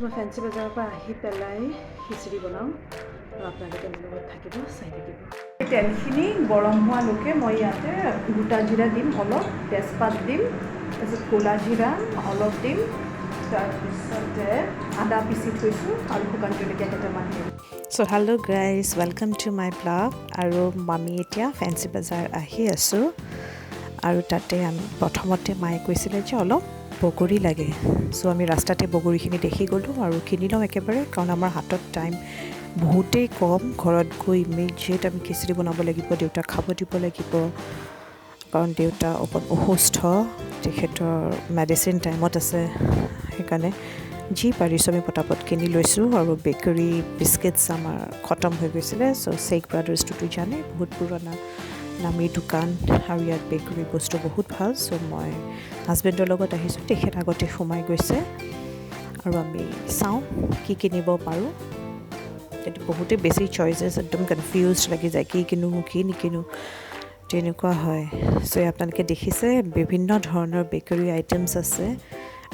মই ফেঞ্চি বজাৰৰ পৰা আহি পেলাই খিচিৰি বনাম আৰু আপোনালোকে মোৰ লগত থাকিব, চাই থাকিব। তেলখিনি গৰম হোৱালৈকে মই ইয়াতে গোটা জিৰা দিম অলপ, তেজপাত দিম, তাৰপিছত ক'লা জিৰা অলপ দিম, তাৰপিছতে আদা পিচি থৈছোঁ আৰু শুকান জলকীয়া কেইটামান দিম। So hello guys, welcome to my vlog. আৰু আমি এতিয়া ফেঞ্চি বজাৰ আহি আছোঁ আৰু তাতে আমি প্ৰথমতে মায়ে কৈছিলে যে অলপ বগৰী লাগে। চ' আমি ৰাস্তাতে বগৰীখিনি দেখি গ'লোঁ আৰু কিনি লওঁ একেবাৰে, কাৰণ আমাৰ হাতত টাইম বহুতেই কম। ঘৰত গৈ ইমিডিয়েট আমি খিচিৰি বনাব লাগিব, দেউতাক খাব দিব লাগিব, কাৰণ দেউতা অকণ অসুস্থ, তেখেতৰ মেডিচিন টাইমত আছে। সেইকাৰণে যি পাৰিছোঁ আমি পটাপট কিনি লৈছোঁ। আৰু বেকাৰী বিস্কিটছ আমাৰ খতম হৈ গৈছিলে। চ' শ্বেখ ব্ৰাদাৰ্ছটোতো জানে, বহুত পুৰণা নামী দোকান আৰু ইয়াত বেকাৰী বস্তু বহুত ভাল। চ' মই হাজবেণ্ডৰ লগত আহিছোঁ, তেখেত আগতে সোমাই গৈছে আৰু আমি চাওঁ কি কিনিব পাৰোঁ। এইটো বহুতেই বেছি চইচেছ, একদম কনফিউজ লাগি যায়, কি কিনো কি নিকিনো তেনেকুৱা হয়। চ' আপোনালোকে দেখিছে বিভিন্ন ধৰণৰ বেকাৰী আইটেমছ আছে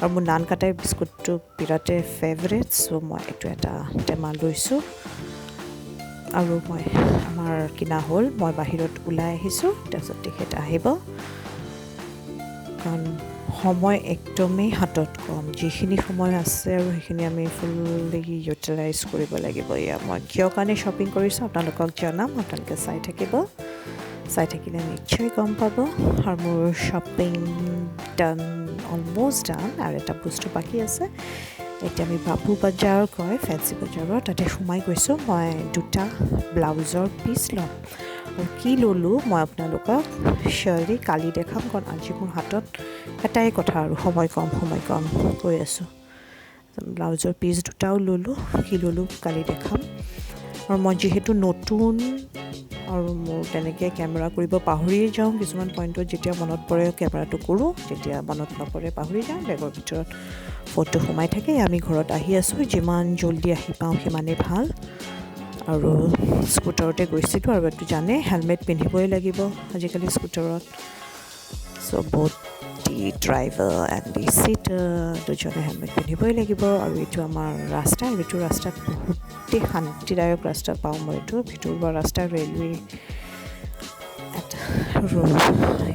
আৰু মোৰ নানকাটাই বিস্কুটটো বিৰাটেই ফেভৰেট। চ' মই এইটো এটা টেমা লৈছোঁ আৰু মই আমাৰ কিনা হ'ল। মই বাহিৰত ওলাই আহিছোঁ, তাৰপিছত তেখেত আহিব, কাৰণ সময় একদমেই হাতত কম। যিখিনি সময় আছে আৰু সেইখিনি আমি ফুল্লি ইউটিলাইজ কৰিব লাগিব। এয়া মই কিয় কাৰণে শ্বপিং কৰিছোঁ আপোনালোকক জনাম, আপোনালোকে চাই থাকিব। চাই থাকিলে নিশ্চয় গম পাব। আৰু মোৰ শ্বপিং ডান, অলম'ষ্ট ডান, আৰু এটা বস্তু বাকী আছে। এতিয়া আমি বাপু বজাৰ কয় ফেঞ্চি বজাৰৰ, তাতে সোমাই গৈছোঁ। মই দুটা ব্লাউজৰ পিচ ল'ম আৰু কি ল'লোঁ মই আপোনালোকক চিয়'ৰলি কালি দেখাম, কাৰণ আজি মোৰ হাতত এটাই কথা আৰু সময় কম, সময় কম কৈ আছোঁ। ব্লাউজৰ পিচ দুটাও ল'লোঁ, কি ল'লোঁ কালি দেখাম। আৰু মই যিহেতু নতুন আৰু মোৰ তেনেকৈ কেমেৰা কৰিব পাহৰিয়ে যাওঁ কিছুমান পইণ্টত, যেতিয়া মনত পৰে কেমেৰাটো কৰোঁ, যেতিয়া মনত নপৰে পাহৰি যাওঁ। বেগৰ ভিতৰত ফোনটো সোমাই থাকে। আমি ঘৰত আহি আছোঁ, যিমান জল্দি আহি পাওঁ সিমানেই ভাল। আৰু স্কুটাৰতে গৈছিলোঁ আৰু এইটো জানে হেলমেট পিন্ধিবই লাগিব আজিকালি স্কুটাৰত। So both the driver and the seater দুজনে হেলমেট পিন্ধিবই লাগিব। আৰু এইটো আমাৰ ৰাস্তা, এইটো ৰাস্তাত বহুতেই শান্তিদায়ক ৰাস্তা পাওঁ মই। এইটো ভিতৰুৱা ৰাস্তা, ৰেলৱে এটা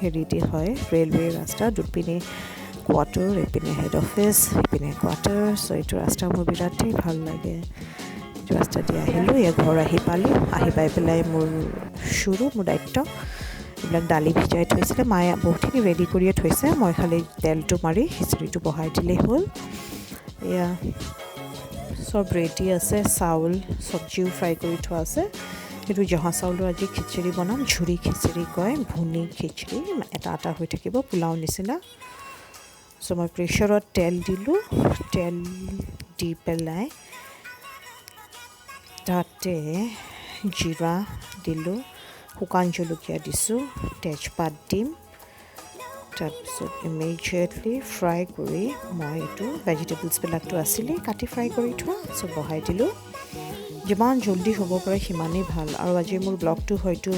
হেৰি দি হয়, ৰেলৱে ৰাস্তা, দুপিনে কোৱাৰ্টাৰ, এইপিনে হেড অফিচ, এইপিনে কোৱাৰ্টাৰ। চ' এইটো ৰাস্তা মোৰ বিৰাটেই ভাল লাগে। এইটো ৰাস্তা দি আহিলোঁ, এই ঘৰ আহি পালোঁ। আহি পাই পেলাই মোৰ চুৰু মোৰ দায়িত্ব, এইবিলাক দালি ভিজাই থৈছিলে মায়ে, বহুতখিনি ৰেডি কৰিয়ে থৈছে, মই খালি তেলটো মাৰি খিচিৰিটো বহাই দিলেই হ'ল। এয়া চব ৰেডি আছে, চাউল চব্জিও ফ্ৰাই কৰি থোৱা আছে। সেইটো জহা চাউলৰ আজি খিচিৰি বনাম, ঝুৰি খিচিৰি কয়, ভুনি খিচিৰি, এটা এটা হৈ থাকিব পোলাও নিচিনা। চ' মই প্ৰেছাৰত তেল দিলোঁ, তেল দি পেলাই তাতে জিৰা দিলোঁ, শুকান জলকীয়া দিছোঁ, তেজপাত দিম। তাৰপিছত ইমিডিয়েটলি ফ্ৰাই কৰি মই এইটো ভেজিটেবলছবিলাকতো আছিলেই কাটি ফ্ৰাই কৰি থোৱা, চ' বহাই দিলোঁ। যিমান জল্দি হ'ব পাৰে সিমানেই ভাল। আৰু আজি মোৰ ব্লগটো হয়তো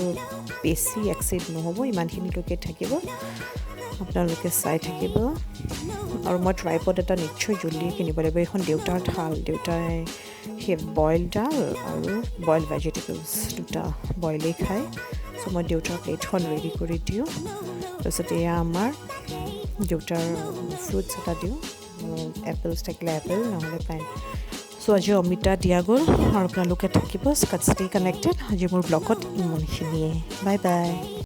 বেছি এক্সিড নহ'ব, ইমানখিনিলৈকে থাকিব, আপোনালোকে চাই থাকিব। আৰু মই ট্ৰাইপড এটা নিশ্চয় জল্দি কিনিব লাগিব। এইখন দেউতাৰ থাল, দেউতাই সেই বইল ডাল আৰু বইল ভেজিটেবলছ দুটা বইলেই খায়। চ' মই দেউতাৰ প্লেটখন ৰেডি কৰি দিওঁ। তাৰপিছত এয়া আমাৰ দেউতাৰ ফ্ৰুটছ এটা দিওঁ, এপলছ থাকিলে এপল, নহ'লে পাইন। চ' আজি অমিতা দিয়া গ'ল আৰু আপোনালোকে থাকিব, ষ্টে কানেক্টেড। আজি মোৰ ব্লগত ইমানখিনিয়ে, বাই বাই।